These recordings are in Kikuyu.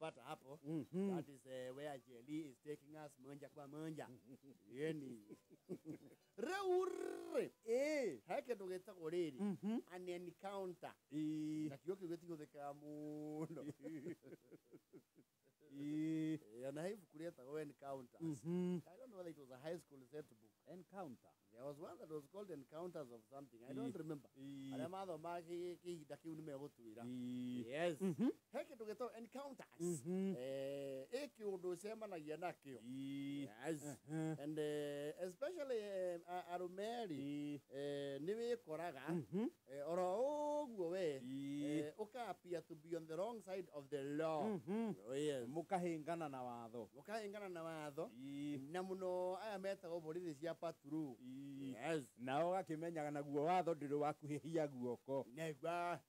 Mtanipata hapo. That is where Jelly is taking us moja kwa moja. Yeni. Rĩu Ĩĩ. he kĩndũ gĩtagwo rĩrĩ an encounter. Ĩĩ. Na kiugo kĩu gĩtihũthĩkaga mũno. Ĩĩ. Ona he ibuku rĩetagwo Encounters. I don't know whether it was a high school set book. Encounter. There was one that was called Encounters of something. I don't remember. Ĩĩ. Arĩa mathoma kĩhinda kĩu nĩ megũtwĩra. Ĩĩ. Yes. He kĩndũ gĩtagwo encounters. Ĩ kĩũndũ ũcemanagia nakĩo. Ĩĩ. Yes. And especially arũme rĩ, Ĩĩ. nĩ wĩkoraga oro ũguo we Ĩĩ. ũka appear to be on the wrong side of the law. Oh, yes. Mũkahĩngana na watho. Mũkahĩngana na watho Ĩĩ. na mũno aya metagwo borithi cia patrol. Ĩĩ. Yes. Nao ũgakĩmenyaga naguo watho ndũrĩ wakuhĩhia guoko. Negwa.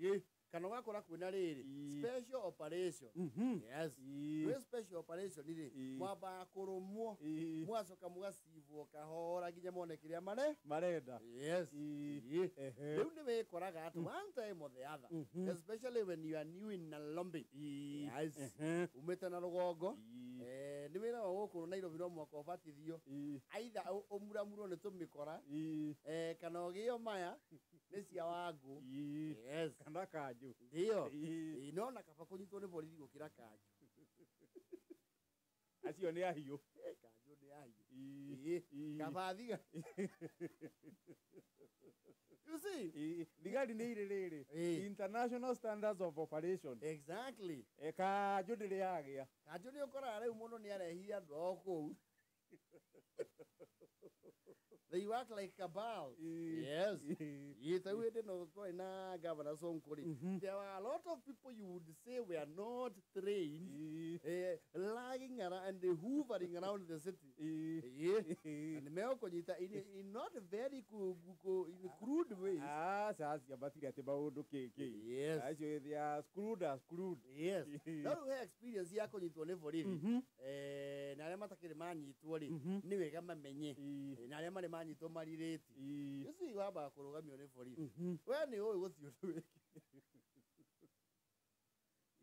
Ĩĩ. Kana ũgakora kwĩna rĩrĩ Ĩĩ. special operation. Yes. Ĩĩ. Gwĩ special operation rĩ, Ĩĩ. mwambaga kũrũmwo, Ĩĩ. mũgacoka mũgacibwo kahora nginya mone kĩrĩa mare. Marenda. Yes. Ĩĩ. Ĩĩ. Ehe. Rĩu nĩ wĩkoraga at one time or the other, especially when you are new in Nairobi. Ĩĩ. Yes. Ehe. Umĩte na rũgongo. Ĩĩ. Nĩ wĩra wa gũkũ Nairobi no mũhaka ũbatithio. Ĩĩ. Either ũmuramurwo nĩ tũmĩkora, Ĩĩ. kana ũgĩo maya nĩ cia wangũ. Ĩĩ. Yes. Kana kanjũ. Ndio. Ĩĩ. Ĩĩ, no na kaba kũnyitwo nĩ borithi gũkĩra kanjũ. Acio nĩ ahiũ. Kanjũ nĩ ahiũ. Ĩĩ. Ĩĩ. Ĩĩ. Kaba thiga. You see? Ĩĩ. Thigari nĩ irĩ rĩrĩ. Ĩĩ. International Standards of Operation. Exactly. Kanjũ ndĩrĩ yagĩa. Kanjũ nĩ ũkoraga rĩu mũndũ nĩ arehire andũ ao kũu. They work like cabal. Ĩĩ. Yes. Ĩĩ. Ĩĩ, ta rĩu hĩndĩ ĩno twarĩ na Governor Sonko rĩ, there were a lot of people you would say were not trained, Ĩĩ. lagging around and hoovering around the city. Ĩĩ. Ĩĩ. Na nĩmegũkũnyita in not very in crude ways. Aca acio matirĩ atĩ maũndũ kĩkĩ. Yes. Acio they are screwed as screwed. Yes. Ĩĩ. No rĩu he experience ya kũnyitwo nĩ borithi, na arĩa matakĩrĩ manyitwo rĩ, nĩ wega mamenye. Ĩĩ. Na arĩa marĩ manyitwo marirĩti. Ĩĩ. You see, wambaga kũrũgamio nĩ borithi. We nĩ ũĩ gũthiĩ ũndũ wĩkĩte.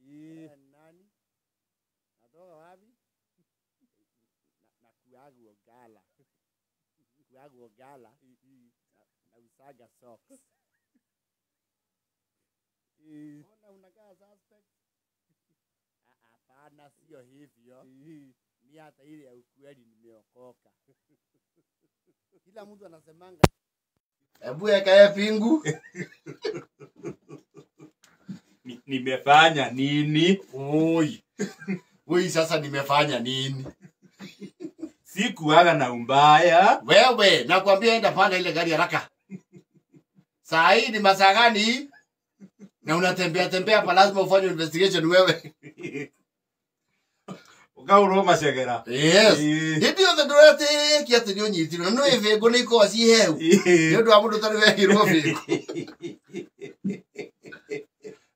Ĩĩ. Nani? Natoka wapi? Na kuagwo gala. Kuagwo gala na usaga socks. Ĩĩ. Mbona unakaa suspect? Hapana, sio hivyo. Ĩĩ. Mi hata ile ya ukweli nimeokoka. Kila mtu anasemanga. Hebu eka pingu. Nimefanya nini? Oi. Oi, sasa nimefanya nini? Sikuaga na umbaya. Wewe, nakwambia enda panda ile gari haraka. Saa hii ni masaa gani? Na unatembea tembea hapa, lazima ufanye investigation wewe. Ũkaũrwo macegera. Yes. Ĩĩ. Hĩndĩ yothe ndũretĩkia atĩ nĩ ũnyitirwo, na nĩ bĩngũ nĩ ikoragwo ciĩ hehu. Ĩĩ. Nĩ ũndũ wa mũndũ ũtarĩ wehirwo bĩngũ.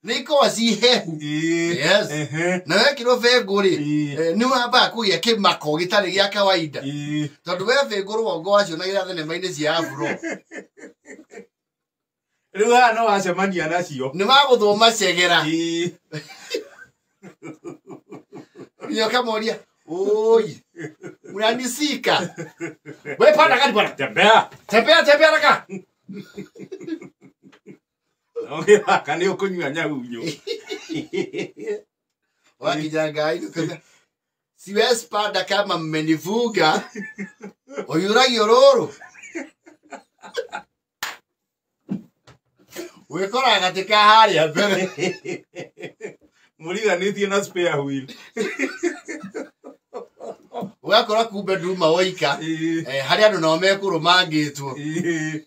Nĩ ikoragwo ciĩ hehu. Ĩĩ. Yes. Ehe. Na wekĩrwo bĩngũ rĩ, Ĩĩ. nĩ wambaga kũgĩa kĩmako gĩtarĩ gĩa kawaida. Ĩĩ. Tondũ we bĩngũ rũgongo wacionagĩra thenema-inĩ cia afro. Rĩu haha no wacemania nacio. Nĩ wagũthwo macegera. Ĩĩ. Nginya ũkamoria, oi, unanisika. We panda gari bwana. Tembea. Tembea tembea haraka. Ũgĩthaka nĩ ũkũnyua nyahunyu. Wakinya ngai ukaambia, siwezi panda kama mmenifuga. Ũiyũragio rũrũ. Wĩkoraga gatĩ ka harĩa mbere. Mũriganĩtie na spare wheel. Ũgakora kumbe nduma woika. Ĩĩ. Harĩ andũ nao mekũrũmangĩtwo. Ĩĩ.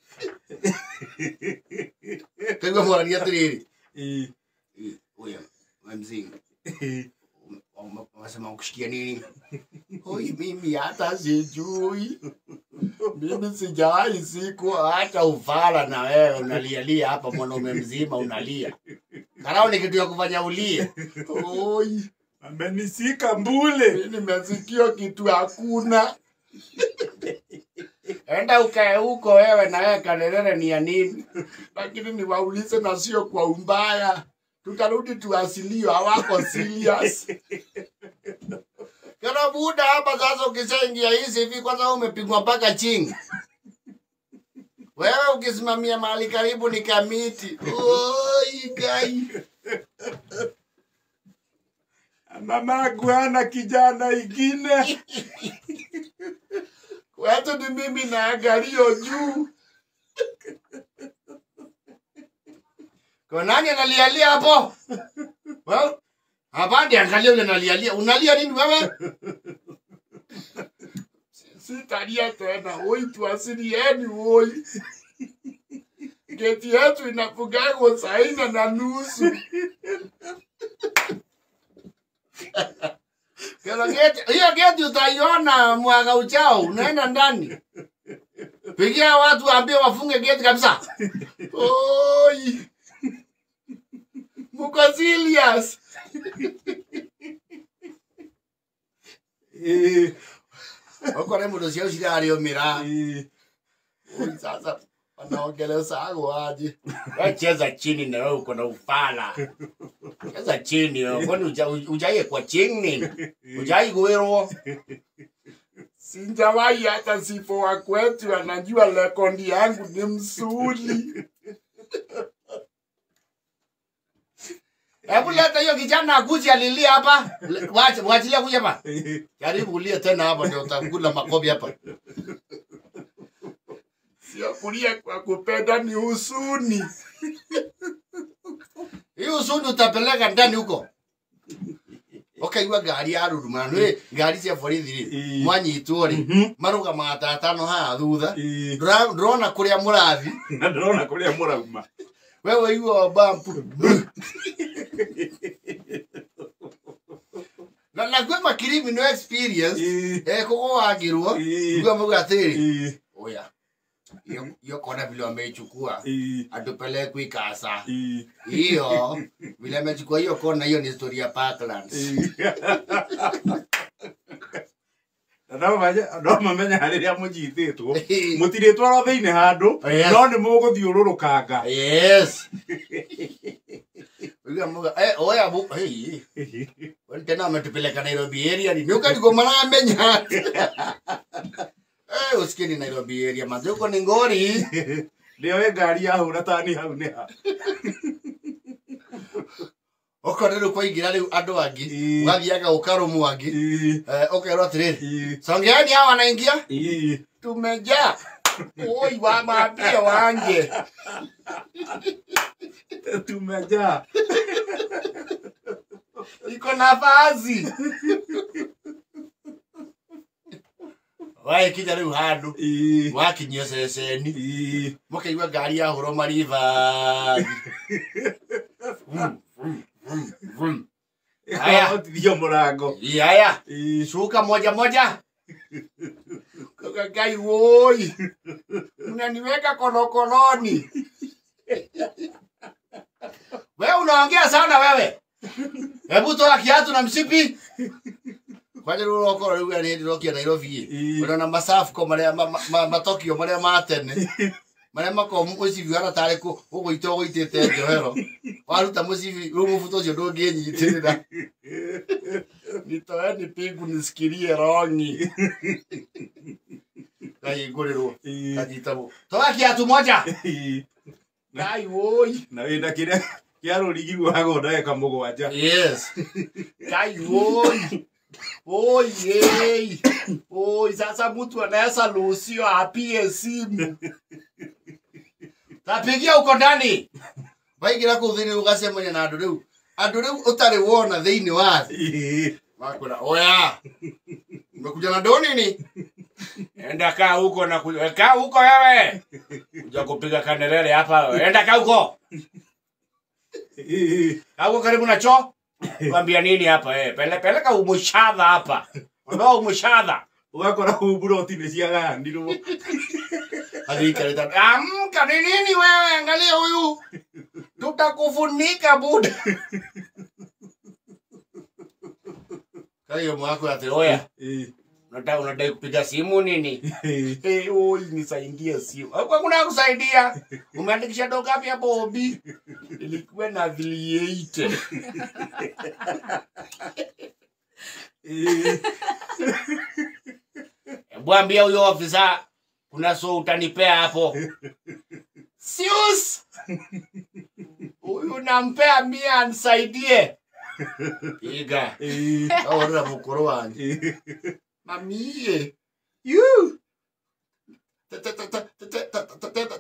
Kaigua mwarania atĩrĩrĩ. Ĩĩ. Oya, we mzinga. Ĩĩ. Wasema ukushikia nini? Oi, mimi hata sijui. Mimi sijawahi siku hata uvala na wewe unalialia hapa, mwanaume mzima unalia. Karao ni kitu ya kufanya ulie. Oi, Amenisika mbule. mimi nimesikia kitu hakuna. Enda ukae huko wewe na wewe kalelele ni ya nini? Lakini niwaulize na sio kwa umbaya. Tutarudi tuasiliwe, hawako serious. Kana buda hapa sasa ukishaingia hizi hivi kwanza umepigwa mpaka chini. Wewe ukisimamia mahali karibu ni kamiti. Oi gai. Mama hana kijana ingine. Kwetu ni mimi naangalia juu. Kwa nani analialia hapo? Well, hapa ndiye angalia yule analialia. Unalia nini wewe? Sitalia tena. Oi tuasilieni oi. Geti yetu inafungwa saa 4:30. Kero geti, hiyo geti utaiona mwaka ujao, unaenda ndani. Pigia watu waambie wafunge geti kabisa. Oi. Muko serious. Okore mundu cio cirariumira. Oi sasa wanaongelea hago aje. Wewe cheza chini na wewe uko na ufala. Cheza chini wewe, kwani ujaie kwa chini? Ujai gwirwo. Sinjawahi hata sifo wa kwetu anajua rekondi yangu ni msuli. Hebu leta hiyo kijana akuje alilia hapa. Waachilia kuja hapa. Jaribu ulie tena hapa ndio utakula makobi hapa. Sio kulia kwa kupenda ni husuni. Hii husuni utapeleka ndani huko. Ukaigua ngari ya ruruma nĩ ngari cia borithi rĩ mwanyitwo rĩ marũgamaga ta atano haha thutha ndũrona kũrĩa mũrathi na ndũrona kũrĩa mũrauma. Wewe waigua bump. Na kwĩ makirimi no experience kũgũangĩrwo igua mauga atĩrĩ oya hiyo kona vile wameichukua atupelekwe Ikasa. Hiyo vile amechukua hiyo kona, hiyo ni story ya Parklands. No mamenya rĩrĩa mũnyitĩtwo mũtirĩtwarwo thĩinĩ handũ no nĩ mũgũthiũrũrũkanga. Yes. Oya bu hey. Tena wametupeleka Nairobi area ni ukarigwo maramenya. Usikie ni Nairobi area manze uko ni ngori. Nĩoĩ ngari yahũra tani hau nĩ ha. Okorwo rĩu kwaingĩra rĩu andũ angĩ ũgathiaga ũkarũmwo angĩ ũkerwo atĩrĩrĩ songeani hawa wanaingia tumejaa. Oi wamaambie wange tumejaa iko nafasi. Waĩkinya rĩu handũ wakinyio ceceni mũkaigua ngari yahũrwo maribathi. Haya, mũrango. Haya, shuka moja moja. Ngai woi, unaniweka korokoroni. Wewe unaongea sana wewe. Hebu toa kiatu na mshipi. Kwanja rĩu ũrokorwo rĩu nĩ ndĩrokia Nairobi ũrona masafuko marĩa matokio marĩa ma tene marĩa makoragwo mũcibi ũhana tarĩ ũgũita ũgũitĩte njohero waruta mũcibi rĩu mũbuto ũcio ndũngĩnyitĩrĩra. Nitoeni pingu nisikirie rongi. Kahingũrĩrwo kanyitagwo toa kiatu moja. Ngai woi. Na wĩna kĩrĩa kĩa rũrigi ruohagwo ndagĩka 7. Yes. Ngai woi. Oi, ei. Oi, sasa mtu anaweza ruhusiwa apige simu. Tapigia uko ndani. Waingĩra kũu thĩinĩ ũgacemania na andũ rĩu. Andũ rĩu ũtarĩ wona thĩinĩ wa thĩ. Makwĩra, oya. Umekuja na ndoo nini? Enda kaa huko na kaa huko wewe. Kuja kupiga kanelele hapa. Enda kaa huko. Kaa huko karibu na choo. Kwambia nini hapa peleka umushadha hapa. Ondoa umushadha. Ũgakora kũu mburoti nĩ ciagayanirwo. Alikaleta. Amka ni nini wewe, angalia huyu. Tutakufunika buda. Kayo mwako ati oya. Unataka kupiga simu nini? Oi nisaidie simu. Hakuna kusaidia. Umeandikisha dogo ngapi hapo Obi? Nilikuwa na 380. Bwambia huyo ofisa kuna so utanipea hapo. Sius. Huyu nampea 100 anisaidie. Iga. Aora mukuru wanje. Mamiye. You.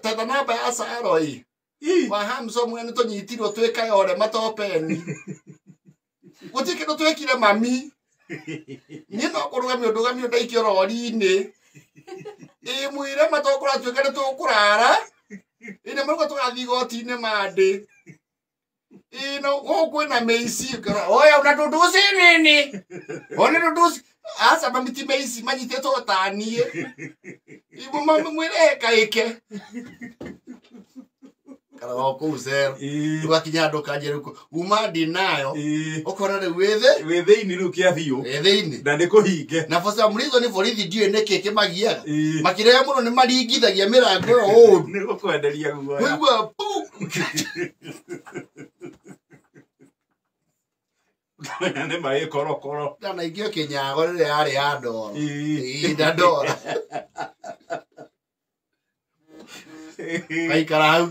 Teta namba ya Saroi. Wahamso mwene tonyitirwo twika yore matopeni. Gutike no twekire mami. Ni no kurugamio ndugamio ndaikio rori-inĩ. Ĩ mwire matokũra tuĩka nĩ tũkũrara. Ĩ nĩ marauga tũgathiĩ igoti-inĩ mandĩ. Ĩ no gũkũ kwĩna mĩici. Oya una nduduci nini? One nduduci. Aca mami ti mĩici manyitĩtwo ta niĩ. Ĩ mami mwĩre ĩkaĩke. Kana kũu cero. Ũgakinya handũ ũkanjia rĩu uma ndinayo. Ũkona rĩu wĩ Wĩ thĩinĩ rĩu kĩa biũ. Wĩ thĩinĩ. Na nĩ kũhinge. Na for some reason nĩ borithi ndiũĩ nĩkĩ kĩmagiaga. Makĩrĩa mũno nĩ maringithagia mĩrango ĩyo ũru. Nĩ gũkwenderia guoya. Waigua pu. Kamenya nĩ maĩ korokoro. Ndanaikio kĩnyago rĩrĩa yarĩ ya ndoro. Ĩ na ndoro. Kaikara hau.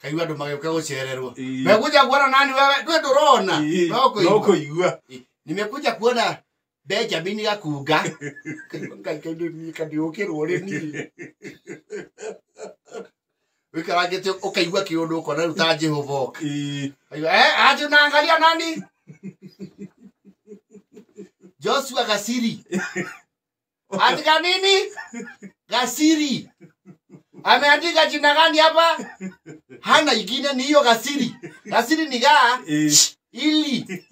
Kaigua andũ magĩũka gũcererwo. Mekuja kuona nani wewe? Ndwe ndũrona. No kũigua. Nimekuja kuona Benjamin Gakunga. Ngai kandiũkĩrwo rĩ niĩ. Wĩkarangĩte ũkaigua kĩũndũ ũkona rĩu ta Jehova oka. Aje unaangalia nani? Joshua Gasiri. Andika nini? Gasiri. Ameandika jina gani hapa? Hana ingine ni hiyo Gasiri. Gasiri ni gaa ili.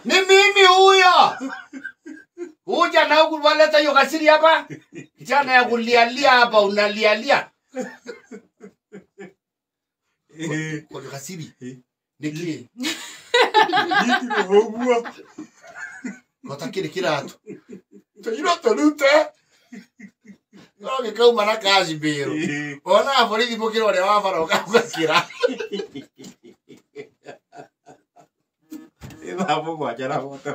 Ni mimi huyo. Uja na huku waleta hiyo Gasiri hapa. Kijana ya kulialia hapa unalialia. Kwa Gasiri. Niki. Niki hogwa. Kotakiri kiratu. Toiro torute. No gĩkauma na kaci mbĩrũ. Ona borithi mũkĩra ũrĩa wa bara ũgakĩra. Ithaa mũgwanja na bote.